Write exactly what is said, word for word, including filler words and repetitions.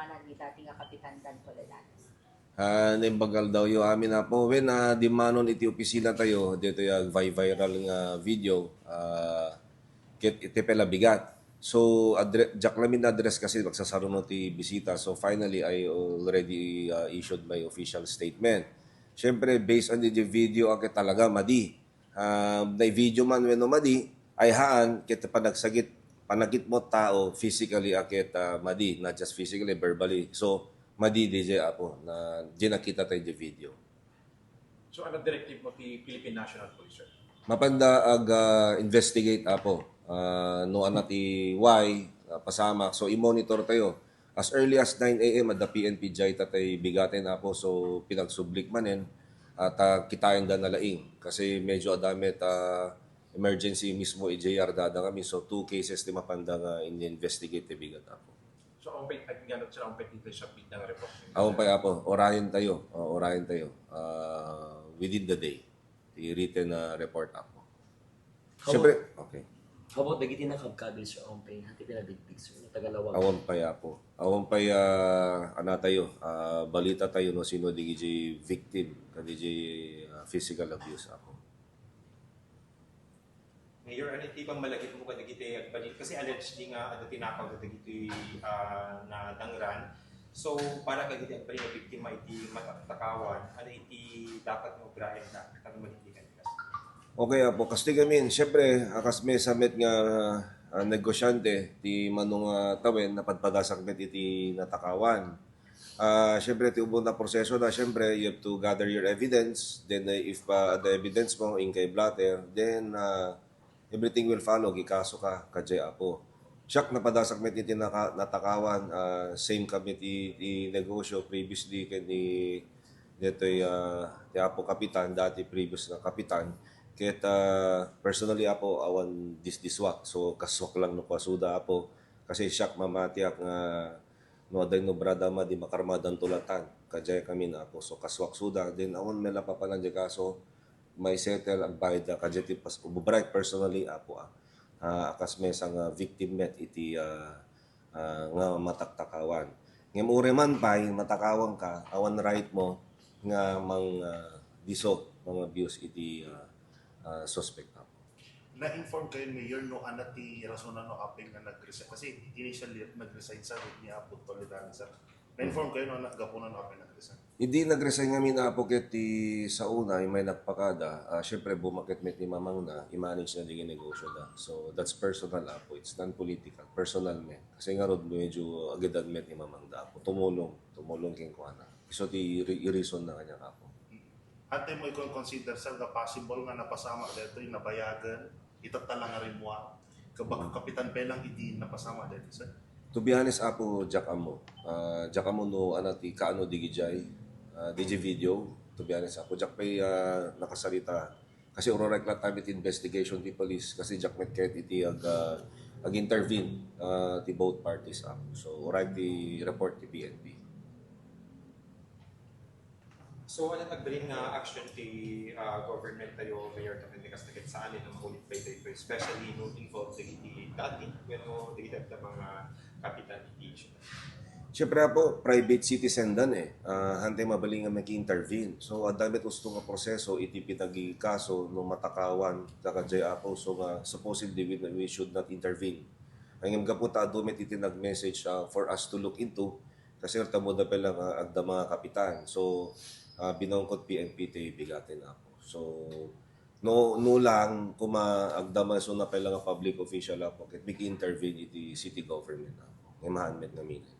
Anan ni dati nga Kapitan Dan Toledano. Ah, naimbag aldawyo amin, Apo. Wen, ah, dimmanon iti opisina tayo, ditoy ag-viral nga video, ah, ket iti pay la bigat. So, addre-, diak lamin na-address kasi agsasaruno ti bisita. So, finally, I already, ah, issued my official statement. Siyempre, based on the video, ah, ket talaga, madi. Ah, na-video man wenno madi, ay haan, ket panagsagit, panagitmo tao, physically, ah, ket, ah, madi, not just physically, verbally. So, madi, D J, Apo, na diay nakita tayo di video. So, ano directive mo ti Philippine National Police, sir? Mapanda ag, ah, investigate, Apo. Ah, no, anat ti why, ah, pasamak. So, i-monitor tayo. As early as nine A M, adda P N P diay ta tay bigaten, Apo. So, pinagsublik manen. At, ah, kitaen da na laing. Kasi medyo adda met, ah, emergency mismo, i J R dada kami. So, two cases ti mapanda nga in-investigate ti bigat, Apo. So, awan pay, ag-, ano, sir, awan pay ti siya biglang report? Awan pay, Apo. Orayen tayo. O, orayen tayo. Ah, within the day. Ti written na report, Apo. How Siyempre, about, okay. How about dagiti nakabkabil, sir? Awan pay, hati pinabigbig, sir? Tagalawag. Awan pay, Apo. Awan pay, ah, ana tayo, ah, balita tayo no sino dagiti victim, kadagiti, ah, physical abuse, Apo. Mayor, ano iti pammalagip mo kadagiti agbalin? Kasi allegedly nga adda tinakaw dagiti, ah, nadangran. So, para kadagiti agbalin nga biktima iti mataktakawan, ano iti dapat nga ubraen da? Ano man iti kanila? Okay, Apo. Kasti kami, siyempre, akas maysa met nga, ah, negosyante, ti mano nga tawen, napadpadasak met iti natakawan. Ah, siyempre, ti ubon na proseso na, siyempre, you have to gather your evidence. Then, uh, if, uh, the evidence mo, inkay blotter, then, uh, everything will follow. Gikaso ka, kadiay, Apo. Siak, napadasak met iti naka-, natakawan, ah, same kami ti, ti negosyo previously ken ni, detoy, ah, ti Apo Kapitan, dati previous nga kapitan. Ket, ah, personally, Apo, awan disdiswak. So, kasuak lang no kuasuda, Apo. Kasi siak, mamatiak nga no adda innobrada madi makarmadan tulatan. Kadiay kami na, Apo. So, kasuak suda. Then, awan met la papanan diay kaso, may settle, agbayad da. Kadiay ti pas-, ubray personally, Apo, ah. Ah, akas maysa nga victim met iti, ah, ah, nga mataktakawan. Ngem uray man pay, matakawan ka, awan right mo nga mang, ah, diso, mang abuse iti, ah, ah, suspect, Apo. Na-inform kayo, Mayor, no, ana ti rason no apay nga nag-resign? Kasi initially, nag-resign sa ni Apo Toledano, sir. Na-inform kayo, no, na gapu no apay nag-resign? Idi nag-resign ngamin, Apo, ket ti sa una, imay nagpakada, ah, syempre, bumaket met ni mamangna, i-manage na di negosyo da. So, that's personal, Apo. It's non-political. Personal met. Kasi ngarud, medyo agedan met ni mamangda, Apo. Tumulong. Tumulong kenkuana. Isu ti re-, i-reason na kaniak, Apo. Ante mo ikon consider, sir, nga possible nga napasama daytoy, nabayagan, itatta la nga rimmuar. Kaba-, kapitan pay lang idi napasama daytoy, sir? To be honest, Apo, diak ammo. Ah, diak ammo no ana ti kaano digidiay, ah, digidiay video. To be honest, Apo, diak pay, ah, nakasarita. Kasi ururek la tayo iti investigation ti police. Kasi diak met ket iti ag, ah, ag-intervene, ah, ti both parties, Apo. So, uray ti report ti P N P. So, ano nagbalin nga action ti, ah, government tayo, Mayor, tapno kas-, ket saan nga maulit pa ito, especially no involved dagiti dati, wenno dagiti adda mga kapitan iti syudad? Siyempre, Apo, private citizen dan eh. Ah, hantay mabalin nga maki-intervene. So, adda met usto nga proseso iti pinagikaso no matakawan, dakadiay, Apo. So, nga supposedly we, we should not intervene. Ngem gapu ta adu met iti nag-message, ah, for us to look into, kasi ta mo da pay lang, ah, adda mga kapitan. So, ah, binungkot P N P ti bigaten, Apo. So, no, no lang, koma adda man isu na pay lang nga public official, Apo, ket maki-intervene iti city government, Apo. Ngem haan met ngamin.